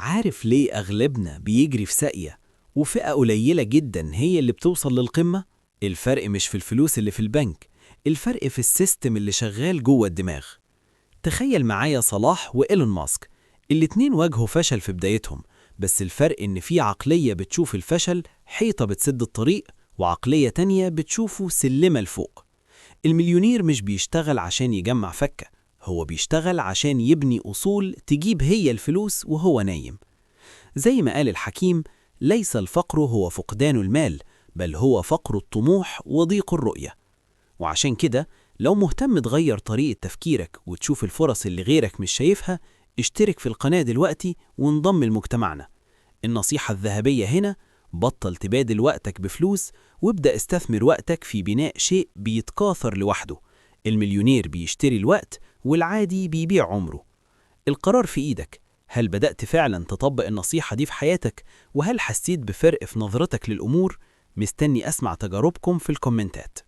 عارف ليه أغلبنا بيجري في ساقية وفئة قليلة جدا هي اللي بتوصل للقمة؟ الفرق مش في الفلوس اللي في البنك، الفرق في ال system اللي شغال جوه الدماغ. تخيل معايا صلاح وإيلون ماسك، الاتنين واجهوا فشل في بدايتهم، بس الفرق إن في عقلية بتشوف الفشل حيطة بتسد الطريق، وعقلية تانية بتشوفه سلمة لفوق. المليونير مش بيشتغل عشان يجمع فكة، هو بيشتغل عشان يبني أصول تجيب هي الفلوس وهو نايم. زي ما قال الحكيم: ليس الفقر هو فقدان المال، بل هو فقر الطموح وضيق الرؤية. وعشان كده لو مهتم تغير طريقة تفكيرك وتشوف الفرص اللي غيرك مش شايفها، اشترك في القناة دلوقتي وانضم لمجتمعنا. النصيحة الذهبية هنا: بطل تبادل وقتك بفلوس، وابدأ استثمر وقتك في بناء شيء بيتكاثر لوحده. المليونير بيشتري الوقت، والعادي بيبيع عمره. القرار في إيدك. هل بدأت فعلا تطبق النصيحة دي في حياتك؟ وهل حسيت بفرق في نظرتك للأمور؟ مستني أسمع تجاربكم في الكومنتات.